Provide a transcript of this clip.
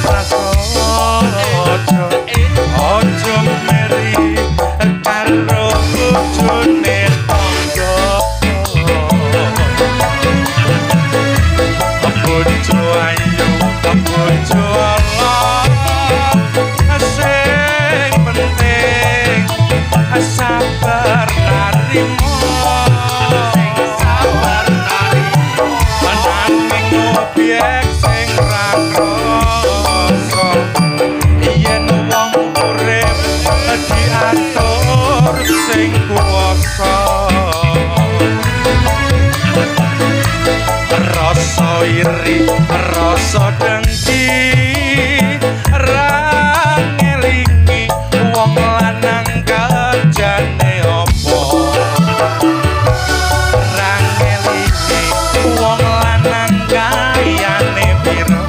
Prasaja, aja meri karo bojone tangga. Bojo ayu, bojo ala, sing penting sabar narimo. Sing sabar narimo. Nanging obyek sing ra krasa yen wong urip diatur sing kuwasa. Rasa iri, rasa dengki, ra ngelingi wong lanang kerjane apa. Ra ngelingi wong lanang kayane piro.